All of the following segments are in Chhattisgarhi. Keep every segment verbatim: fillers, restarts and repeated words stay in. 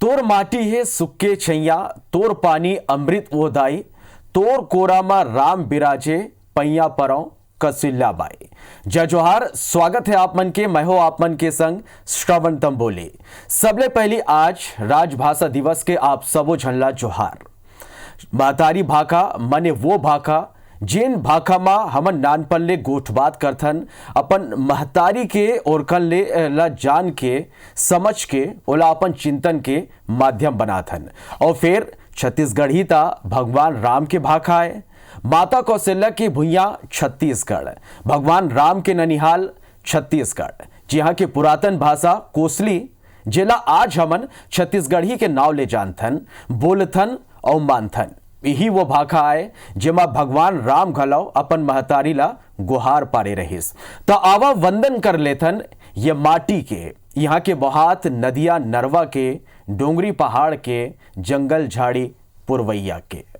तोर माटी हे सुक्के छैया, तोर पानी अमृत ओ दाई, तोर कोरा म राम बिराजे, पैया परौं कसिल्ला बाई। जय जोहार, स्वागत है आप मन के, मैं हो आप मन के संग श्रवण तंबोली। सबले पहली आज राजभाषा दिवस के आप सबो झन ला जोहार। महतारी भाखा मने वो भाखा, जेन भाखा म हमन नानपन ले गोठ बात करथन, अपन महतारी के ओरकन ले, अ, ला जान के, समझ के, ओला अपन चिंतन के माध्यम बनाथन। अउ फेर छत्तीसगढ़ी त भगवान राम के भाखा आय, माता कौशल्या के भुइयां छत्तीसगढ़, भगवान राम के ननिहाल छत्तीसगढ़, जिहां के पुरातन भाषा कोसली, जेला आज हमन छत्तीसगढ़ी के नाव ले जानथन, बोलथन अउ मानथन। इही वो भाखा आय, जेमा भगवान राम घलव अपन महतारी ला गोहार पारे रहिस। त आवा वंदन कर लेथन ये माटी के, इहां के बोहात नदिया नरवा के, डोंगरी पहाड़ के, जंगल झाड़ी पुरवैया के।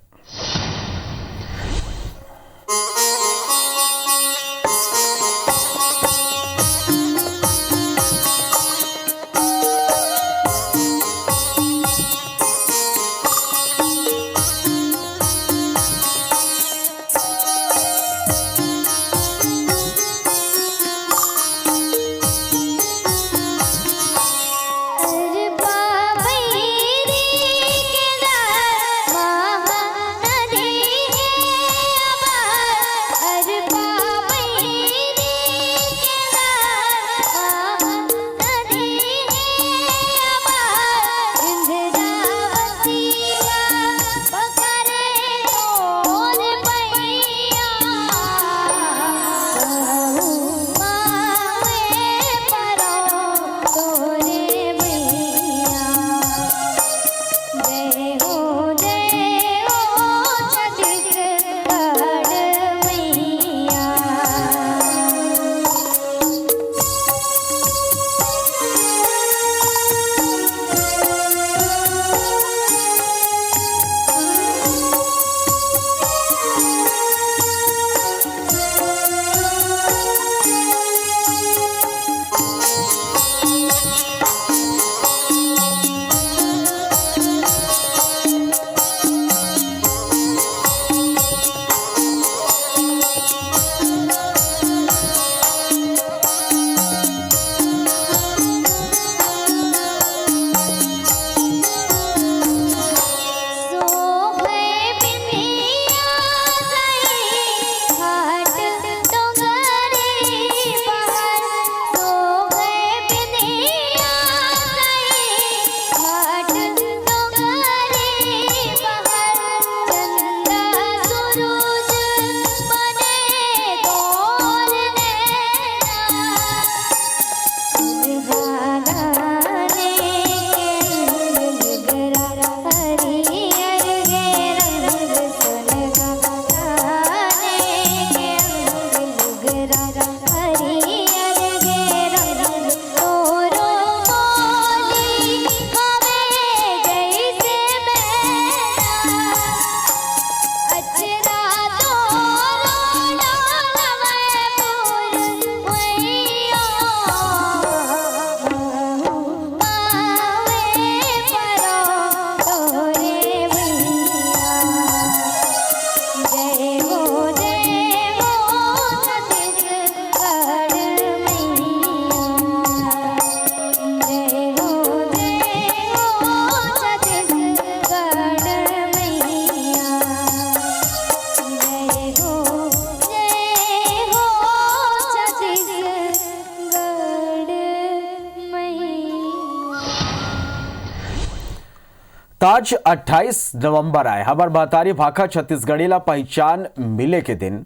त आज अट्ठाईस नवंबर आय, हमर महतारी भाखा छत्तीसगढ़ी ला पहिचान मिले के दिन।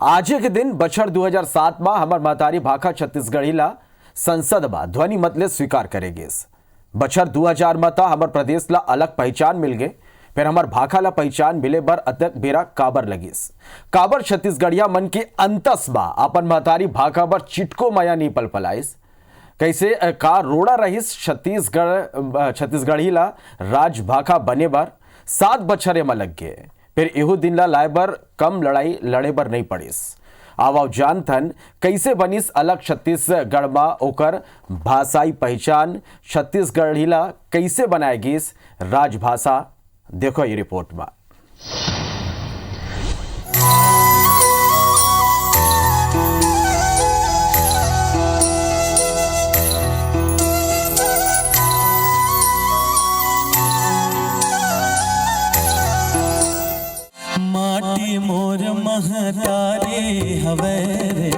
आजे के दिन बछर दू हजार सात म हमर महतारी भाखा छत्तीसगढ़ी ला संसद म ध्वनि मत ले स्वीकार करे गिस। बछर दू हजार म त हमर प्रदेश ला अलग पहिचान मिल गे, फेर हमर भाखा ला पहिचान मिले बर अतेक बेरा काबर लगिस? काबर छत्तीसगढ़िया मन के अंतस म अपन महतारी भाखा बर चिटको मया नी पलपलाइस? कइसे, अ, का रोड़ा रहिस छत्तीसगढ़, अ, छत्तीसगढ़ी ला राजभाखा बने बर? सात बछर एमा लग गे, फेर एहू दिन ला लाए बर कम लड़ाई लड़े बर नइ पड़िस। आवव जानथन, कइसे बनिस अलग छत्तीसगढ़ म ओकर भाषाई पहिचान, छत्तीसगढ़ी ला कइसे बनाए गिस राजभाषा। देखो ये रिपोर्ट म। माटी मोर महतारी हवै रे,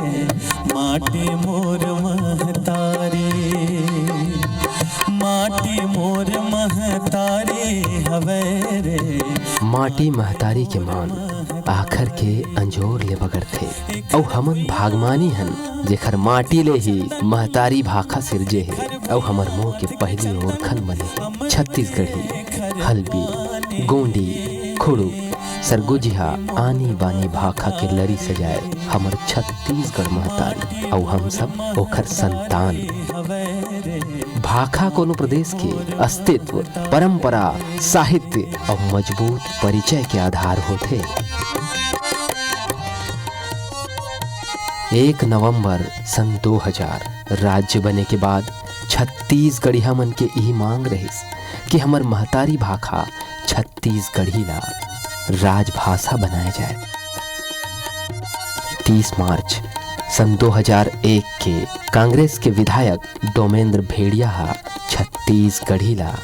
माटी मोर महतारी, माटी मोर महतारी हवै रे। माटी महतारी के मान आखर के अंजोर ले बगरथे, अउ हमन भागमानी हन, जेखर माटी ले ही महतारी भाखा सिरजे हे, अउ हमर मुंह के पहिली ओरखन बने हे। छत्तीसगढ़ी, हल्बी, गोंडी, खुड़ुक, सरगुजिहा, आनी बानी भाखा के लरी सजाए हमर छत्तीसगढ़ महतारी, अउ हम सब ओखर संतान। भाखा कोनो प्रदेश के अस्तित्व, परंपरा, साहित्य अउ मजबूत परिचय के आधार होथे। एक नवंबर सन दो हज़ार राज्य बने के बाद छत्तीसगढ़िया मन के इही मांग रहिस कि हमर महतारी भाखा छत्तीसगढ़ी ला राजभाषा बनाए जाए। तीस मार्च सन दो हज़ार एक के कांग्रेस के विधायक डोमेंद्र भेड़िया ह छत्तीसगढ़ी ला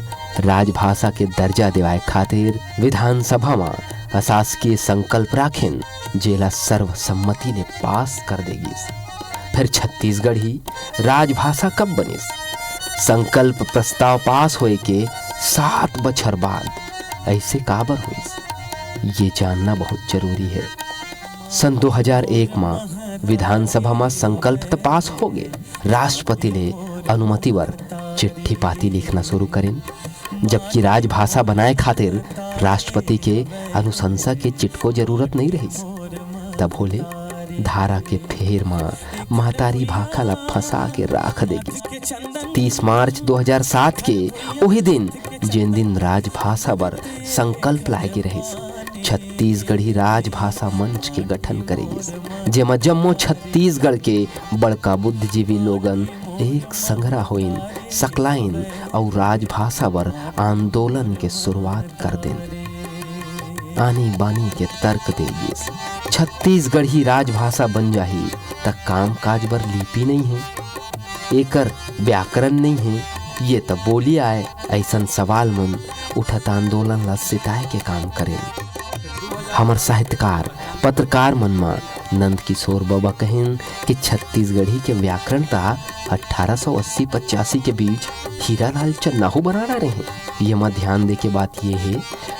राजभाषा के दर्जा दिवाए खातिर विधानसभा म अशासकीय संकल्प राखिन, जेला सर्वसम्मति ले पास कर दे गिस। फिर छत्तीसगढ़ी राजभाषा कब बनिस? संकल्प प्रस्ताव पास होए के सात बछर बाद ऐसे काबर होइस, ये जानना बहुत जरूरी है। सन दो हज़ार एक म विधानसभा म संकल्प त पास हो गे, राष्ट्रपति ले अनुमति बर चिट्ठी पाती लिखना शुरू करिन, जबकि राजभाषा बनाए खातिर राष्ट्रपति के अनुशंसा के चिटको जरूरत नहीं रहिस। तभो ले धारा के फेर म महतारी भाखा ला फंसा के राख दे गिस। तीस मार्च दो हज़ार सात के ओही दिन, जेन दिन राजभाषा बर संकल्प लाए गे रहिस, छत्तीसगढ़ी राजभाषा मंच के गठन करे गिस, जेमा जम्मो छत्तीसगढ़ के बड़का बुद्धिजीवी लोगन एक संघरा होइन, सकलाइन अउ राजभाषा बर आंदोलन के शुरुआत कर देन। आनी बानी के तर्क दे गिस, छत्तीसगढ़ी राजभाषा बन जाही, त कामकाज बर लिपि नइ हे, एकर व्याकरण नइ हे, ये त बोली आय। अइसन सवाल मन उठत आंदोलन ला सिताए के काम करेन। हमर साहित्यकार, पत्रकार मन म नंद किशोर बबा कहिन कि छत्तीसगढ़ी के व्याकरण त अठारह सौ अस्सी पचासी के बीच हीरालाल चन्नाहू बना डारे हे। ये म ध्यान दे के बात ये हे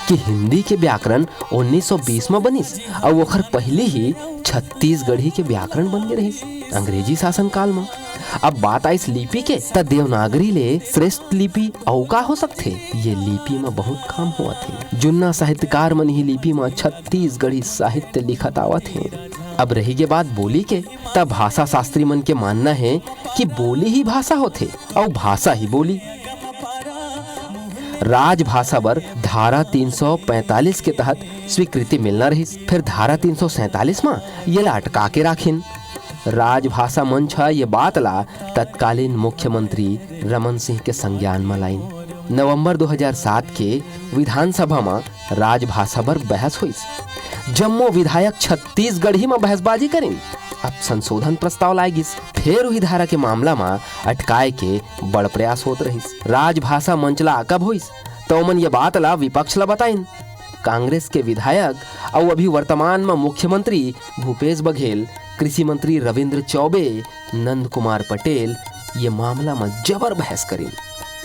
कि हिंदी के व्याकरण उन्नीस सौ बीस म बनिस, अउ ओखर पहिली ही छत्तीसगढ़ी के व्याकरण बन गे रहिस अंग्रेजी शासनकाल म। अब बात आइस लिपि के, त देवनागरी ले श्रेष्ठ लिपि अउ का हो सकथे? ये लिपि म बहुत काम होवत हे। जुन्ना साहित्यकार मन ही लिपि म छत्तीसगढ़ी साहित्य लिखत आवत हे। अब रहि गे बात बोली के, त भाषा शास्त्री मन के मानना हे कि बोली ही भाषा होथे अउ भाषा ही बोली। राजभाषा बर धारा तीन सौ पैंतालीस के तहत स्वीकृति मिलना रहिस, फिर धारा तीन सौ सैंतालीस म येला अटका के राखिन। राजभाषा मंच ह ये बात ला तत्कालीन मुख्यमंत्री रमन सिंह के संज्ञान म लाइन। नवंबर दो हज़ार सात के विधानसभा म राजभाषा बर बहस होइस। जम्मो विधायक छत्तीसगढ़ी म बहसबाजी करिन। अब संशोधन प्रस्ताव लाए गिस। फेर उही धारा के मामला म अटकाए के बड़ प्रयास होत रहिस। राजभाषा मंच ला आकब होइस, त ओमन ये बात ला विपक्ष ला बताइन। कांग्रेस के विधायक अउ अभी वर्तमान म मुख्यमंत्री भूपेश बघेल, कृषि मंत्री रविंद्र चौबे, नंद कुमार पटेल ये मामला म जबर बहस करिन।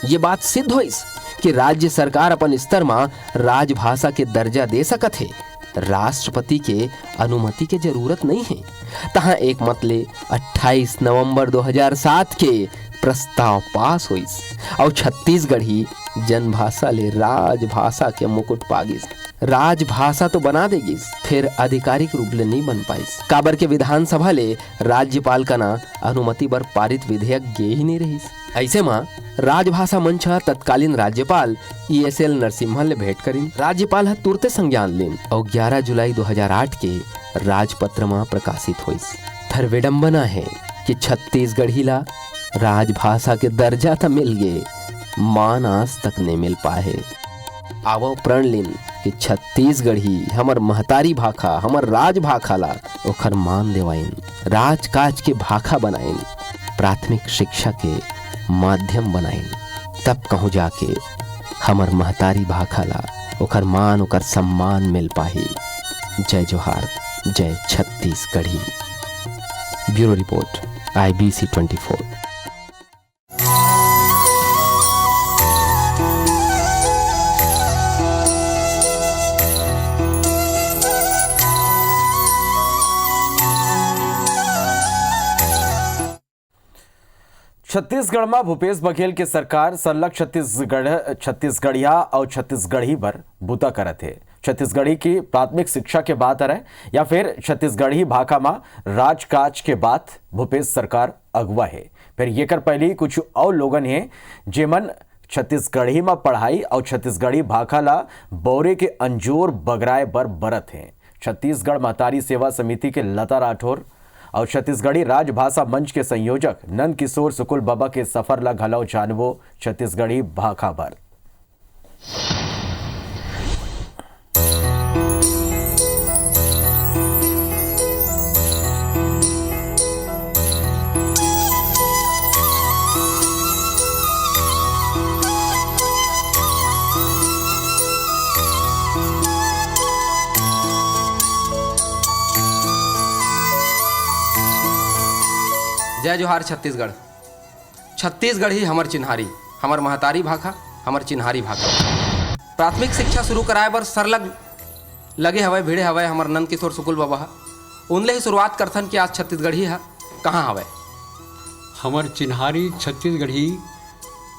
ये बात सिद्ध होइस कि राज्य सरकार अपन स्तर म राजभाषा के दर्जा दे सकत हे, राष्ट्रपति के अनुमति के जरूरत नइ हे। तहां एक मत ले अट्ठाईस नवंबर दो हज़ार सात के प्रस्ताव पास होइस अउ छत्तीसगढ़ी जनभाषा ले राजभाषा के मुकुट पा गिस। राजभाषा तो बना दे गिस, फेर आधिकारिक रूप ले नइ बन पाइस, काबर के विधानसभा ले राज्यपाल कना अनुमति बर पारित विधेयक गे ही नइ रहिस। अइसे म राजभाषा मंच ह तत्कालीन राज्यपाल ईएसएल नरसिम्हा ले भेंट करिन। राज्यपाल ह तुरते संज्ञान लेन अउ ग्यारह जुलाई दो हज़ार आठ के राजपत्र म प्रकाशित होइस। फेर विडंबना हे कि छत्तीसगढ़ी ला राजभाषा के दर्जा त मिल गे, मान आज तक नइ मिल पाए हे। आवव प्रण लिन कि छत्तीसगढ़ी हमर महतारी भाखा, हमर राजभाखा ला ओखर मान देवाइन, राजकाज के भाखा बनाइन, प्राथमिक शिक्षा के माध्यम बनाइन। तब कहूँ जाके हमर महतारी भाखा ला ओखर मान, ओकर सम्मान मिल पाही। जय जोहार, जय Chhattisgarhi. Bureau report, IBC twenty four. Chhattisgarh म भूपेश बघेल के सरकार सरलग छत्तीसगढ़, छत्तीसगढ़िया अउ छत्तीसगढ़ी बर बूता करत हे। छत्तीसगढ़ी की प्राथमिक शिक्षा के बात हरय या फिर छत्तीसगढ़ी भाखा म राजकाज के बात, भूपेश सरकार अगुवा हे। फेर येकर पहिली कुछ अउ लोगन हे, जेमन छत्तीसगढ़ी म पढ़ाई अउ छत्तीसगढ़ी भाखा ल बउरे के अंजोर बगराए बर बरत हे। छत्तीसगढ़ महतारी सेवा समिति के लता राठौर अउ छत्तीसगढ़ी राजभाषा मंच के संयोजक नंद किशोर सुकुल बबा के सफर ल घलव जानबो छत्तीसगढ़ी भाखा बर। जय जोहार छत्तीसगढ़। छत्तीसगढ़ ही हमर चिन्हारी, हमर महतारी भाखा, हमर चिन्हारी भाखा। प्राथमिक शिक्षा शुरू कराए बर सरलग लगे हवय, भिड़े हवय हमर नंद किशोर सुकुल बाबा ह। उनले ही शुरुआत करथन कि आज छत्तीसगढ़ी ह कहाँ हवय। हमर चिन्हारी छत्तीसगढ़ी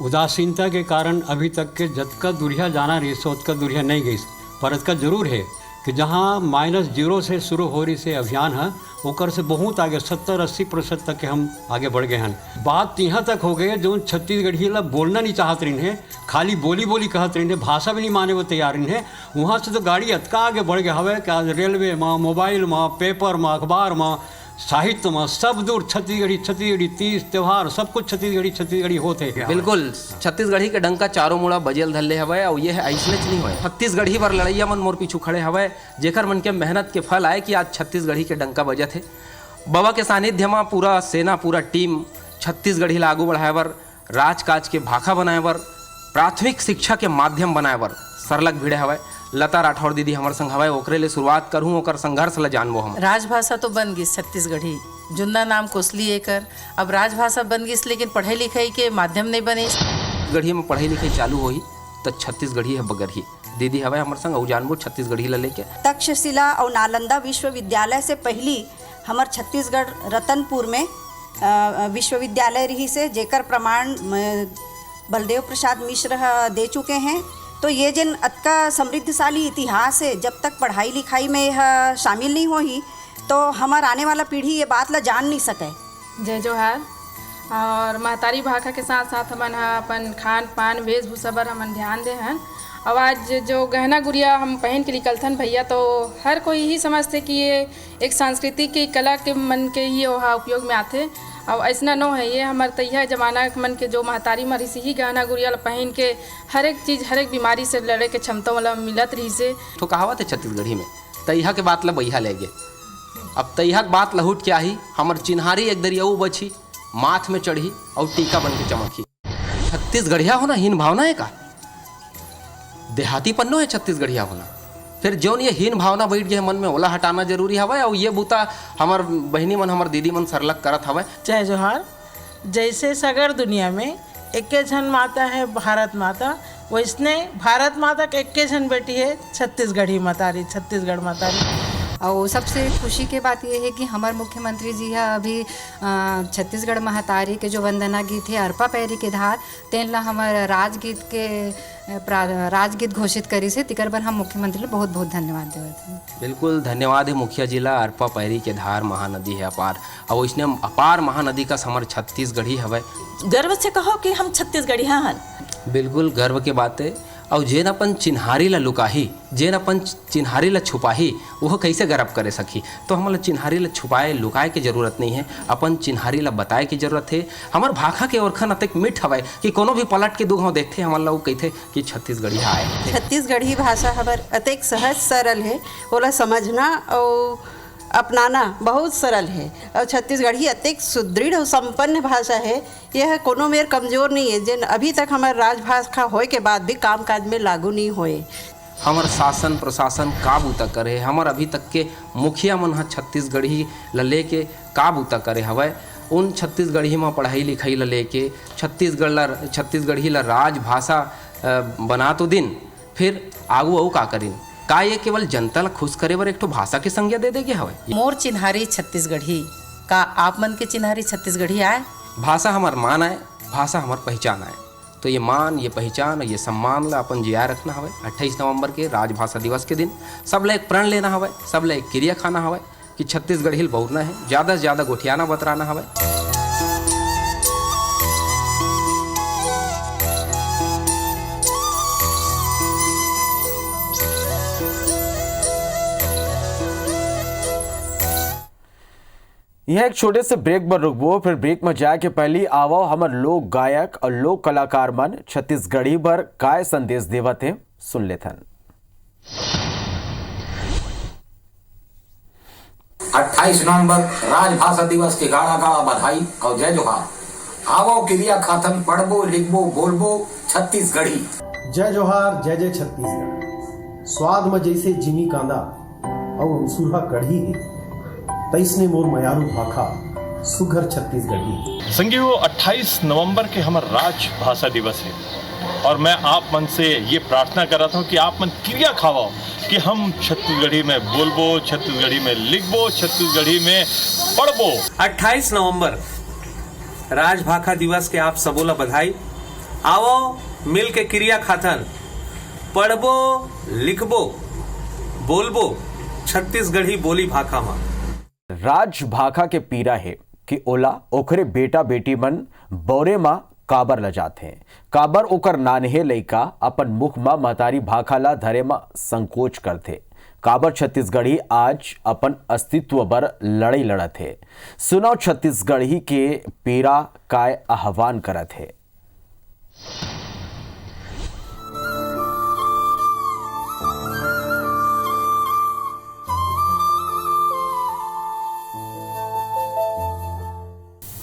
उदासीनता के कारण अभी तक के जतका दूरिहा जाना रहिस, ओतका दूरिहा नइ गइस। पर अतका जरूर हे कि जहाँ माइनस जीरो से शुरू हो रहिस हे अभियान ह, ओकर से बहुत आगे, सत्तर अस्सी प्रतिशत तक के हम आगे बढ़ गए हन। बात इहाँ तक हो गए, जो छत्तीसगढ़ी ला बोलना नहीं चाहत रहिन हे, खाली बोली बोली कहत रहिन हे, भाषा भी नहीं माने वो तैयार रहिन हे। वहाँ से तो गाड़ी अतका आगे बढ़ गया हवे कि आज रेलवे मा, मोबाइल मा, पेपर मा, अखबार मा, साहित्य मा, सब दूर छत्तीसगढ़ी, छत्तीसगढ़ी, तीज त्योहार, सब कुछ छत्तीसगढ़ी, छत्तीसगढ़ी होत हे। बिल्कुल, छत्तीसगढ़ी के डंका चारों मुड़ा बजेल धर ले हवय, अउ ये ह अइसनेच नहीं होय। छत्तीसगढ़ी बर लड़ैया मन मोर पीछू खड़े हवय, जेकर मन के मेहनत के फल आय कि आज छत्तीसगढ़ी के डंका बजत हे। बाबा के सानिध्य मा पूरा सेना, पूरा टीम छत्तीसगढ़ी ला आगू बढ़ाए बर, राजकाज के भाखा बनाए बर, प्राथमिक शिक्षा के माध्यम बनाए बर सरलग भिड़े हवय। लता राठौर दीदी हमर संग हवय, ओकरे ले शुरुआत करहूं, ओकर संघर्ष ल जानबो हम। राजभाषा तो बन गिस छत्तीसगढ़ी, जुन्ना नाम कोसली एकर, अब राजभाषा बन गिस, लेकिन पढ़ई लिखई के माध्यम नइ बनिस। गढ़ी में पढ़ई लिखई चालू होही, त छत्तीसगढ़ी ह बगरही। दीदी हवय हमर संग, अउ जानबो छत्तीसगढ़ी ल लेके। तक्षशिला अउ नालंदा विश्वविद्यालय से पहिली हमर छत्तीसगढ़ रतनपुर में, अ, विश्वविद्यालय रहिस हे, जेकर प्रमाण, म, बलदेव प्रसाद मिश्र ह दे चुके हैं। तो ये जेन अतका समृद्धशाली इतिहास हे, जब तक पढ़ाई लिखाई में यह शामिल नहीं होही, तो हमर आने वाला पीढ़ी ये बात ला जान नहीं सके। जय जोहार। और महतारी भाखा के साथ साथ हमन ह अपन खान पान, वेशभूषा बर हमन ध्यान दे हन। और आज जो गहना गुरिया हम पहन के निकलथन भैया, तो हर कोई ही समझथे कि ये एक सांस्कृतिक के कला के मन के ही ओहा उपयोग में आथे। और ऐसना नो है, ये हमर तैया जमाना के मन के जो महतारी मन रहिस ही गहना गुरिया ला पहन के हर एक चीज, हर एक बीमारी से लड़े के क्षमता वाला मिलत रहिस हे। तो कहावत है छत्तीसगढ़ी में, तैहा के बात ला बइहा ले गे। अब तैहा के बात लहुट के आही, हमर चिन्हारी एक दरियाऊ बची, माथ में चढ़ी और टीका बन के चमकही। छत्तीसगढ़िया होना हीन भावना है का? देहाती पन्नो है छत्तीसगढ़िया होना। फिर जौन ये हीन भावना बैठ गए मन में, ओला हटाना जरूरी हवय। और ये बूता हमर बहिनी मन, हमर दीदी मन सरलग करत हवय। जय जोहार। जैसे सगर दुनिया में एके झन माता है भारत माता, वैसने भारत माता के एके झन बेटी है छत्तीसगढ़ी मतारी, छत्तीसगढ़ मतारी। और सबसे खुशी के बात ये है कि हमारे मुख्यमंत्री जी है अभी, अ, छत्तीसगढ़ महतारी के जो वंदना गीत है अरपा पैरी के धार, तेन ला हमर राजगीत के, अ, प्रा-, राजगीत घोषित करिस हे, तेकर बर हम मुख्यमंत्री ला बहुत-बहुत धन्यवाद देवत हन। बिल्कुल, धन्यवाद हे मुखिया जी ला। अरपा पैरी के धार महानदी हे अपार, अउ वइसने अपार महानदी कस हमर छत्तीसगढ़ी हवय। गर्व से कहो कि हम छत्तीसगढ़िया हन। बिल्कुल गर्व के बात हे। अउ जेन अपन चिन्हारी ला लुकाही, जेन अपन चिन्हारी ला छुपाही, वह कइसे गरब करे सकही? तो हमन ला चिन्हारी ला छुपाए, लुकाए के जरूरत नइ हे, अपन चिन्हारी ला बताए के जरूरत हे। हमर भाखा के ओरखन अतेक मीठ हवय कि कोनो भी पलट के दू घांव देखथे, हमन ला वो कहिथे कि छत्तीसगढ़िया आय। छत्तीसगढ़ी भाषा हमर अतेक सहज सरल हे, ओला समझना अउ अपनाना बहुत सरल हे। अउ छत्तीसगढ़ी अतेक सुदृढ़ अउ संपन्न भाषा हे, यह कोनो मेर कमजोर नइ हे, जेन अभी तक हमर राजभाषा होए के बाद भी कामकाज में लागू नइ होए। हमर शासन प्रशासन का बूता करे, हमर अभी तक के मुखिया मन ह छत्तीसगढ़ी ल लेके का बूता करे हवय, उन छत्तीसगढ़ी म पढ़ाई लिखाई ल लेके छत्तीसगढ़ ल, छत्तीसगढ़ी ल राजभाषा, अ, बना तो दिन, फिर आगू अउ का करिन? का ये केवल जनता ल खुश करे बर एक ठो भाषा के संज्ञा दे दे गे हवय? मोर चिन्हारी छत्तीसगढ़ी, का आप मन के चिन्हारी छत्तीसगढ़ी आय? भाषा हमर मान आय, भाषा हमर पहचान आय। तो ये मान, ये पहचान, ये सम्मान ला अपन जियाए रखना हवय। अट्ठाईस नवंबर के राजभाषा दिवस के दिन सबला एक प्रण लेना हवय, सबला एक किरिया खाना हवय कि छत्तीसगढ़ी ल बउरना हे, ज्यादा से ज्यादा गोठियाना बतराना हवय। इहाँ एक छोटे से ब्रेक बर रुकबो, फिर ब्रेक में जाए के पहली आवो हमर लोक गायक और लोक कलाकार मन छत्तीसगढ़ी बर काय संदेश देवत हे, सुन लेथन। अट्ठाईस नवंबर राजभाषा दिवस के गाड़ा गाड़ा बधाई और जय जोहार। आवो किरिया खाथन, पढ़बो, लिखबो, बोलबो छत्तीसगढ़ी। जय जोहार, जय जय छत्तीसगढ़। स्वाद म जैसे जिमी कांदा अउ अमसुरहा कढ़ी हे, तैसने मोर मयारू भाखा सुघर छत्तीसगढ़ी हे। संगी हो, अट्ठाईस नवंबर के हमर राजभाषा दिवस हे और मैं आप मन से ये प्रार्थना करत हूँ कि आप मन किरिया खावव कि हम छत्तीसगढ़ी में बोलबो, छत्तीसगढ़ी में लिखबो, छत्तीसगढ़ी में पढ़बो। अट्ठाईस नवंबर राजभाखा दिवस के आप सबो ला बधाई। आवो मिल के किरिया खाथन, पढ़बो, लिखबो, बोलबो छत्तीसगढ़ी बोली भाखा मा। राजभाखा के पीरा हे कि ओला ओखरे बेटा बेटी मन बौरे मा काबर ल जाथे, काबर ओकर नान्हे लइका अपन मुख मा महतारी भाखा ला धरे मा संकोच करथे, काबर छत्तीसगढ़ी आज अपन अस्तित्व बर लड़ई लड़त हे। सुनव छत्तीसगढ़ी के पीरा काय आह्वान करत हे।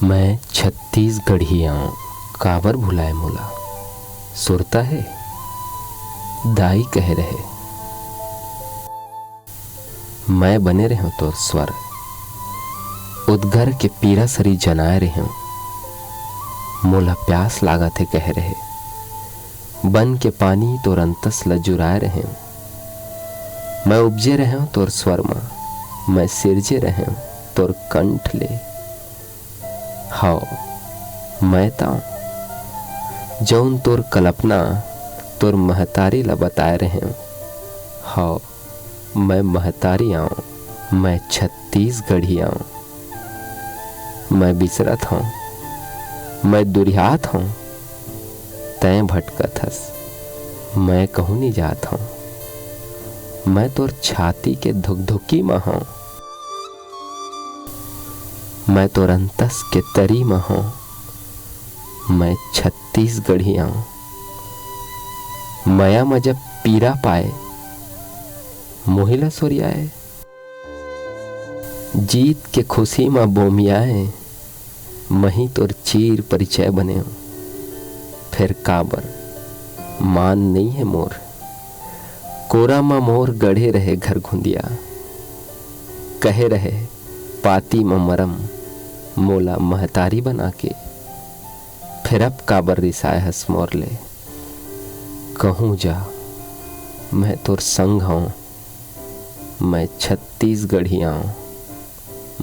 मैं छत्तीसगढ़ी आंव, काबर भुलाए मोला? सुरता हे, दाई कहे रहे। मैं बने रहेंव तोर स्वर, उदगर के पीरा सरी जनाए रहेंव। मोला प्यास लागत हे कहे रहे, बन के पानी तोर अंतस ल जुराए रहेंव। मैं उपजे रहेंव तोर स्वर म, मैं सिरजे रहेंव तोर कंठ ले। हव, मैं तांव, जऊन तोर कल्पना, तोर महतारी ल बताए रहेंव। हव, मैं महतारी आंव, मैं छत्तीसगढ़ी आंव। मैं बिसरत हंव, मैं दुरिहात हंव, तैं भटकत हस, मैं कहूं नि जात हंव। मैं तोर छाती के धुकधुकी म हंव, मैं तोर अंतस के तरी म हंव। मैं छत्तीसगढ़ी आंव। मया म जब पीरा पाए, मोहिला सोरियाए। जीत के खुशी म बोमियाए, मही तोर चीर परिचय बनेंव। फेर काबर मान नइ हे मोर। कोरा म मोर गढ़े रहे घर घुंदिया। कहे रहे पाती म मरम, मोला महतारी बना के। फेर अब काबर रिसाए हस मोर ले? कहूं जा, मैं तोर संग हंव। मैं छत्तीसगढ़ी आंव,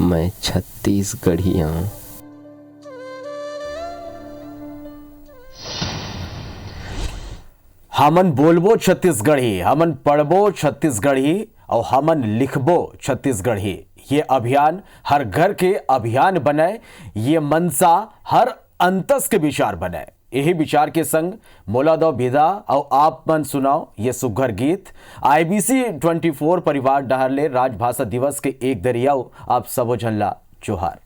मैं छत्तीसगढ़ी आंव। हमन बोलबो छत्तीसगढ़ी, हमन पढ़बो छत्तीसगढ़ी अउ हमन लिखबो छत्तीसगढ़ी। ये अभियान हर घर के अभियान बनय, ये मनसा हर अंतस के विचार बनय। यही विचार के संग मोला दो विदा, अउ आप मन सुनाओ ये सुघर गीत। आईबीसी ट्वेंटी फोर परिवार डहर ले राजभाषा दिवस के एक दरी अउ आप सबो झन ला जोहार।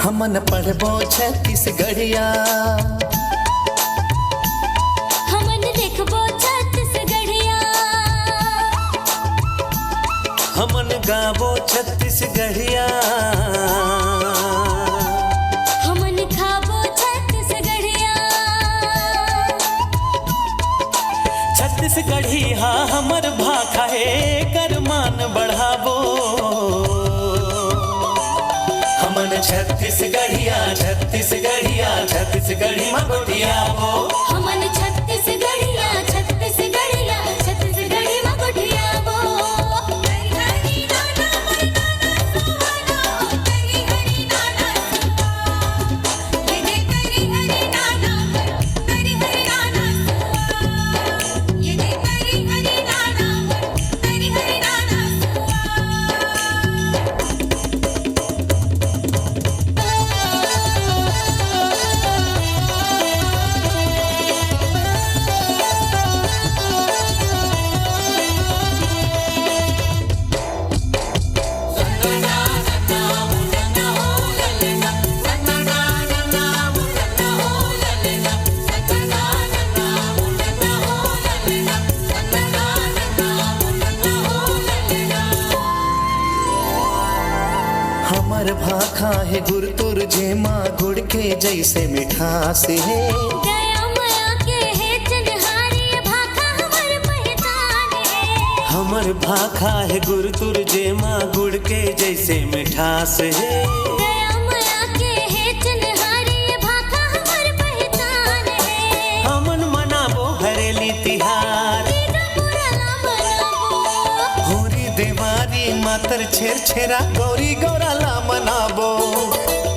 हमन पढ़बो छत्तीसगढ़िया। हमन देखबो छत्तीसगढ़िया। हमन गाबो छत्तीसगढ़िया। हमन खाबो छत्तीसगढ़िया। छत्तीसगढ़ी हा हमर भाखा हे, कर मान बढ़ाबो। हमन छत्तीसगढ़िया, छत्तीसगढ़िया, छत्तीसगढ़ी म गोठियाबो। हमन छत्तीसगढ़िया, छत्तीसगढ़िया, छत्तीसगढ़ी म गोठियाबो। हमर भाखा हे गुरतुर, जेमा गुड़ के जैसे मिठास हे। दया मया के हे चिन्हारी, भाखा हमर पहचान हे। हमर भाखा हे गुरतुर, जेमा गुड़ के जैसे मिठास हे। दया मया के हे चिन्हारी, भाखा हमर पहचान हे। हमन मनाबो हरेली तिहार। तीजा पुरला मनाबो। होरी देवारी मातर छेरछेरा, गौरी गौरा ला मनाबो।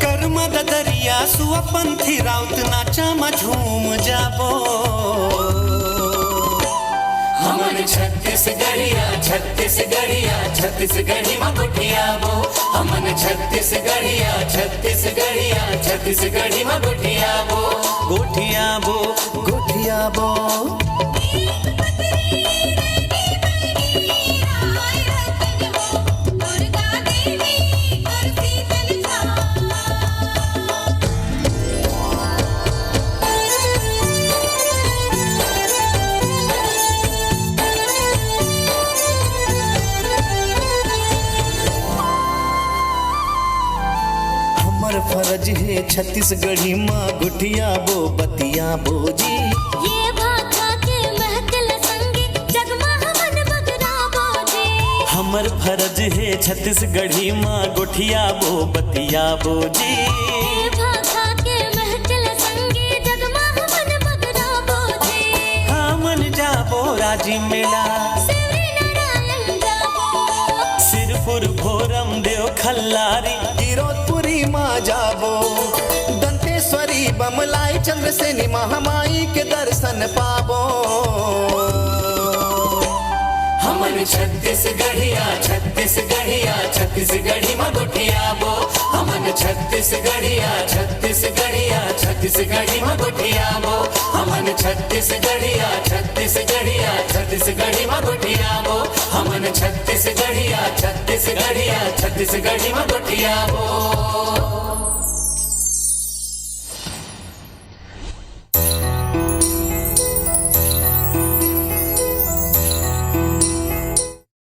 कर्मा ददरिया सुआ पंथी राउत नाचा म झूम जाबो। हमन छत्तीसगढ़िया, छत्तीसगढ़िया, छत्तीसगढ़ी म गोठियाबो। हमन छत्तीसगढ़िया, छत्तीसगढ़िया, छत्तीसगढ़ी म गोठियाबो। गोठियाबो, गोठियाबो। हमर फरज हे छत्तीसगढ़ी म गोठियाबो, बतियाबो जी। ये भाखा के महक ल संगे जग म हमन बगराबो जी। हमर फरज हे छत्तीसगढ़ी म गोठियाबो, बतियाबो जी। ये भाखा के महक ल संगे जग म हमन बगराबो जी। हमन जाबो राजी मेला। सिवरी नारायण जाबो। सिरपुर भोरम देव खल्लारी। गिरौदपुरी म जाबो। दंतेश्वरी बमलाई चंद्रसेनी महामाई के दर्शन पाबो। हमन छत्तीसगढ़िया, छत्तीसगढ़िया, छत्तीसगढ़ी म गोठियाबो। हमन छत्तीसगढ़िया, छत्तीसगढ़िया, छत्तीसगढ़ी म गोठियाबो। हमन छत्तीसगढ़िया, छत्तीसगढ़िया, छत्तीसगढ़ी म गोठियाबो। हमन छत्तीसगढ़िया, छत्तीसगढ़िया, छत्तीसगढ़ी म गोठियाबो।